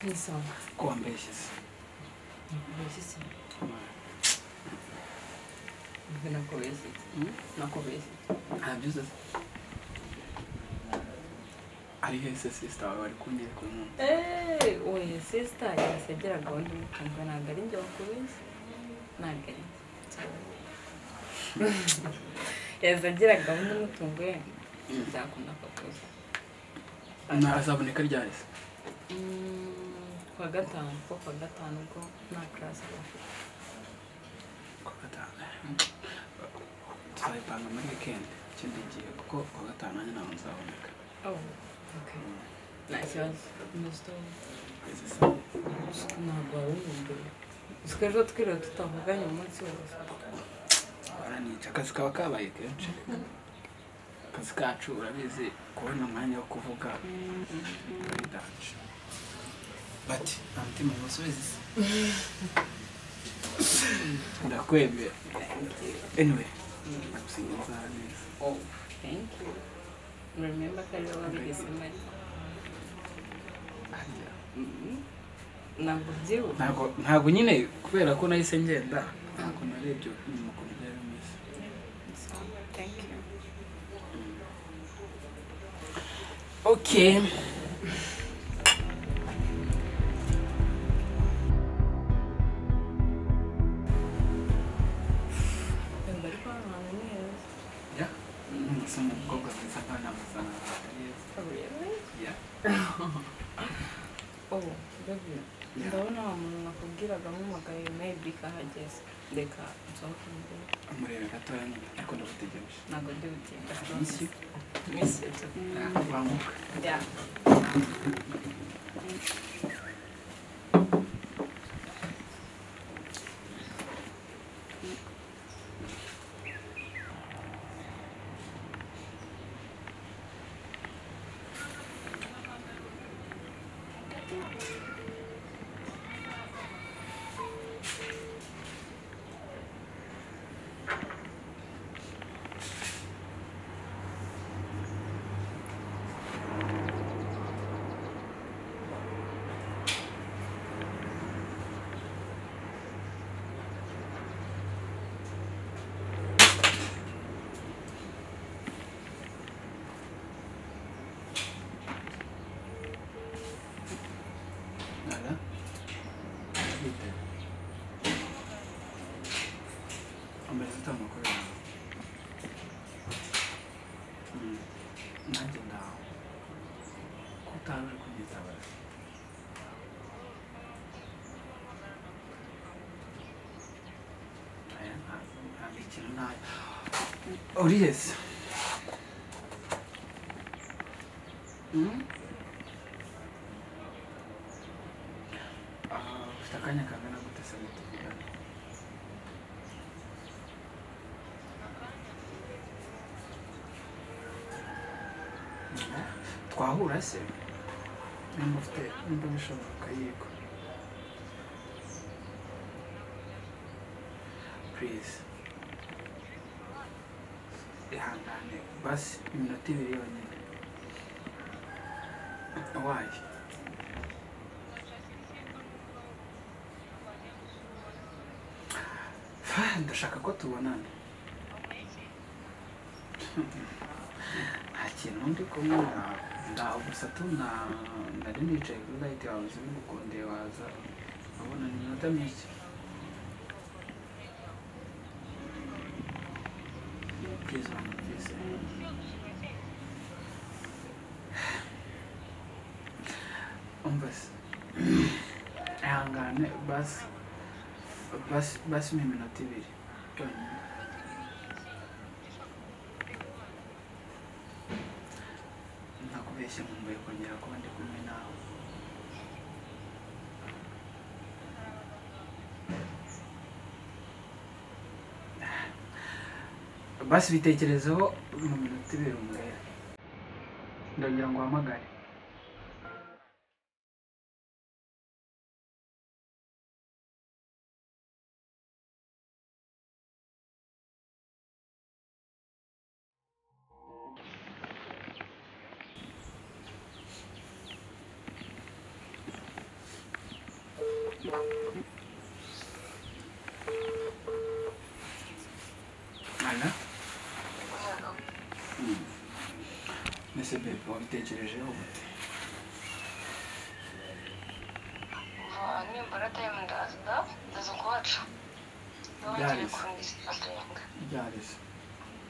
Ni sawa. Ko wambeshye se? Nakubeshye se? Nakubeshye. Nakubeshye. Ntabyo uzi se? Ari he se sister wawe wari kunyereka uyu munsi? Oya sister yahise agira gahunda imutunga, ntabwo ari njye wakubeshye. Ntabwo ari njye. Yahise agira gahunda imutunguye, byakunda kuza. Azaboneka ryari se? Kuwa gatanu, kuko kuwa gatanu ubwo nta class bafite. Kuwa gatanu tuzayipanga muri weekend ikindi gihe, kuko kuwa gatanu nanjye ntabwo nzaboneka. Oh, okay. Nta kibazo. Ntabwo wari unkumbuye. Uzi ejo twiriwe tutavuganye umunsi wose. Baranica, akazi kaba kabaye kenshi. Akazi kacu urabizi, kubona umwanya wo kuvuga bidaca. Bati nta mutima musubize se? Ndakwemera. Anyway, nagusiga inzara neza. Oh, thank you. Remember ko ariwe wabihisemo ariko. Ntabwo ubyibuka. Ntabwo nyine kubera ko nahise ngenda, ntabwo narebye inyuma ukuntu byari bimeze. Thank you. Okay. Yeah. Umukobwa mwiza kandi amuzana neza. Really? Yeah. Oh, baby. Ndabona wa muntu nakubwiraga ampamagaye, maybe kahageze. Reka nsohoke mbere. Murebe gatoya nyine, ariko ndagutegereje. Ntabwo ndi butinde. Miss you. Miss you too. Banguka. Yeah. Ameze ute amakuru yawe? Nanjye ndaho. Ko utari uri kunyitaba se? Aya nta mikino nayo. Uriye se? Ufite akanya kangana gute se ngo tuvugane? Twahura se? Nimba ufite, nimba bishoboka yego. Please. Ihangane basi iminota ibiri yonyine. Why? Ndashaka ko tubonana. Nta kintu ndi kumwe nawe. Ndaho gusa tu nari nicaye kuri light house bigukundeye waza urabona ni iminota mike. Please wanyumvise. Umva se. Ihangane basi basi basi ni iminota ibiri yonyine. Nakubeshye nkumbuye kongera kuba ndi kumwe nawe. Basi bitekerezeho mu minota ibiri umbwire. Ndagira ngo uhamagare. Ana? Mbese bebe wabitekerejeho gute? Nimbona time ndaza ndaza kuhaca. Byareze.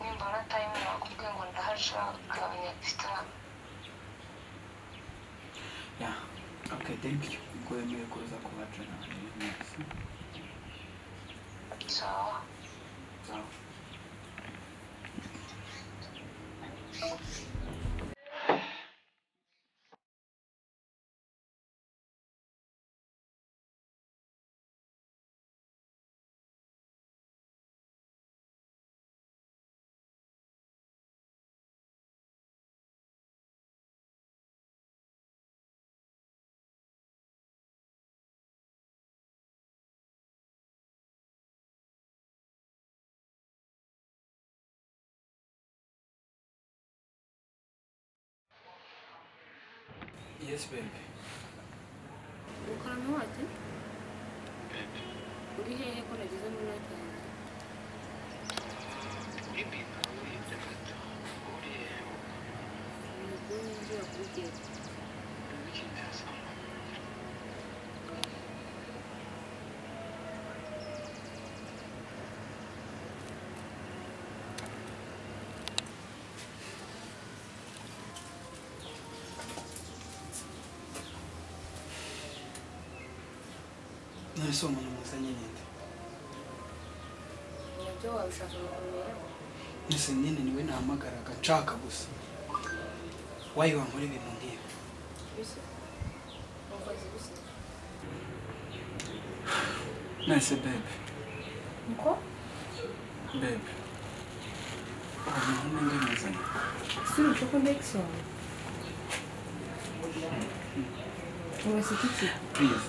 Nimbona time nakubwiye ngo ndahaca gabanya distance. Yeah. Okay, thank you. Ubwo wemeye kuza kuhaca nanjye. Sawa. Sawa. Yes, baby. Ukarame wate? Baby. Uri hehe ko nageze muri night yanjye? Baby, uri ndafata. Uri hehe? Nibwo ninjira kuri gate. None se uwo muntu muzanye ninde? Nabyo wabishakaga kumenya? Nese nyine niwe nahamagaraga nshaka gusa. Wayi wankora ibintu nk'ibi? Bise? Wakoze bise? Nese bebe. Nko? Bebe. Uwo muntu ninde muzanye? Si urushaka ndekisoni? Uraseka iki? Please.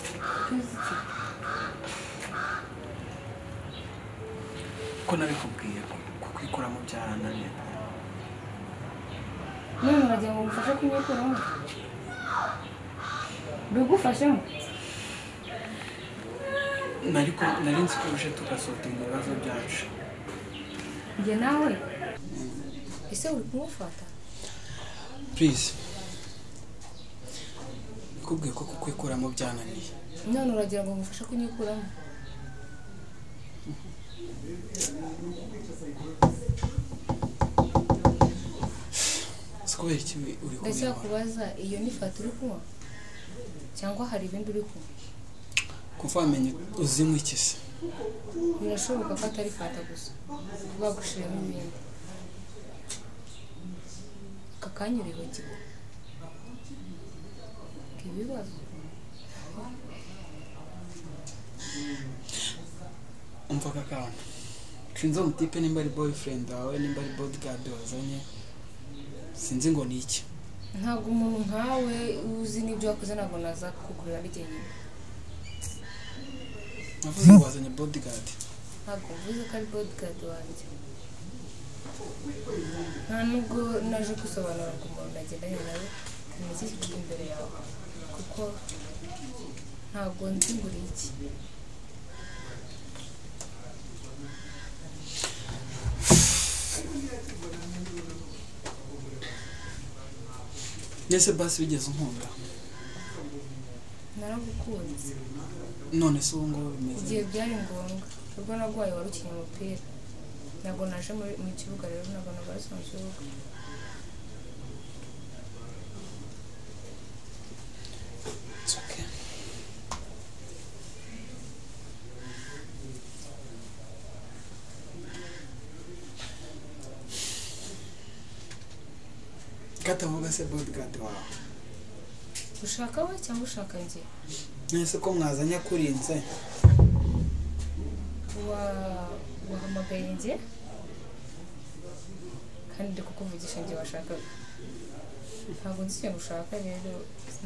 Please iki? Ko nabikubwiye kukwikuramo byarananiye. None uragira ngo ngufashe kunyikuramo? Bigufashemo? Nari nzi ko uje tugasotinga ibibazo byacu. Njye nawe? Ese uri kumufata? Please. Nakubwiye ko kukwikuramo byananiye. None uragira ngo ngufashe kunyikuramo? Sikubera iki uri kubikora? Ndacyakubaza iyo ni fata uri kunywa cyangwa hari ibindi uri kunywa? Kuva wamenya uzinywa iki se? Birashoboka ko atari fata gusa, bagushiramo ibindi. Aka kanya uribagiwe ibibazo. Umva aka kantu. Sinzi uwo mutipe nimba ari boyfriend wawe, nimba ari bodyguard wazanye, sinzi ngo ni iki. Ntabwo umuntu nkawe uzi n'ibyo wakoze ntabwo naza kukugurira ari jyenyine. Navuze ngo wazanye bodyguard. Ntabwo mvuze ko ari bodyguard wanjye. Nta nubwo naje gusobanura ngo umuntu nagendanye nawe ni iki kiri imbere yawe, kuko ntabwo nzi ngo uri iki. Nese basi wigeze unkunda? Naragukunze. None se ubu ngubu bimeze? Igihe byari ngombwa, ubwo nagwaye wari ukinnye umupira. Ntabwo naje mu kibuga rero ntabwo nagarutse mu kibuga. It's okay. Katavuga se bodyguard wawe? Ushaka we cyangwa ushaka njye? Nese ko mwazanye akurinze? Wahamagaye njye kandi ndi kukuvugisha njye washakaga. Ntabwo nzi ikintu ushaka rero,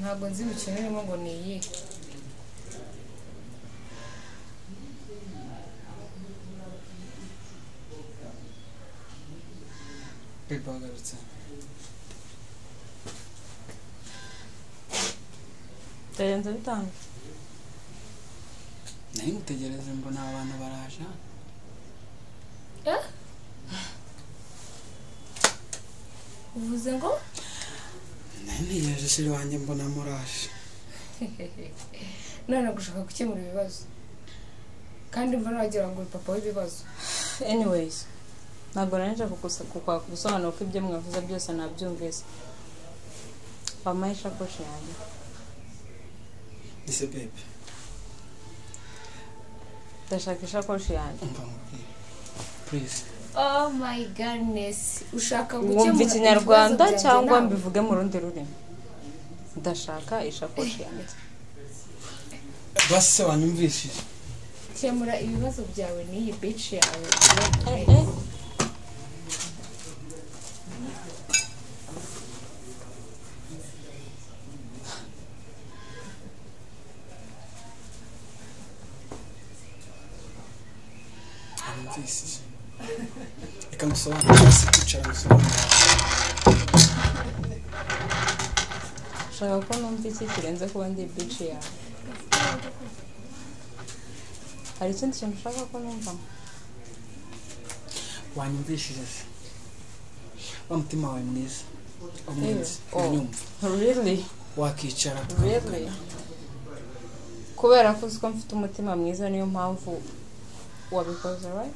ntabwo nzi imikino irimo ngo ni iyihe. Bebe wagarutse. Byagenze bitanga. Nari ngutegereze mbona abantu baraje. Uvuze ngo? Nari ntegereje chéri wanjye mbona muraje. None gushaka gukemura ibibazo. Kandi mbona wagira ngo uri papa w'ibibazo. Anyways, ntabwo nari nje kukwaka ubusobanuro ko ibyo mwavuze byose nabyumvise. Wampaye ishakoshi yanjye. Ese babe. Ndashaka ishakoshi yanjye. Umva nkubwire. Please. Oh my goodness. Ushaka gukemura Wumva ikinyarwanda ibibazo byanjye cyangwa nawe? mbivuge mu rundi rurimi? Ndashaka ishakoshi yanjye. Basi se wanyumvishije. Kemura ibibazo byawe n'iyi bitch yawe. Wanyumvishije. Reka ngusobanurire, si kwicara ngusobanurire. Ushaka ko numva iki kirenze kuba ndi bitch yawe? Hari ikindi kintu ushaka ko numva? Wanyumvishije se. Wa mutima wawe mwiza. Umwiza. Oh. Uranyumva. Really? Wakicara Really? tukavugana. Kubera ko uzi ko mfite umutima mwiza niyo mpamvu wabikoze, right?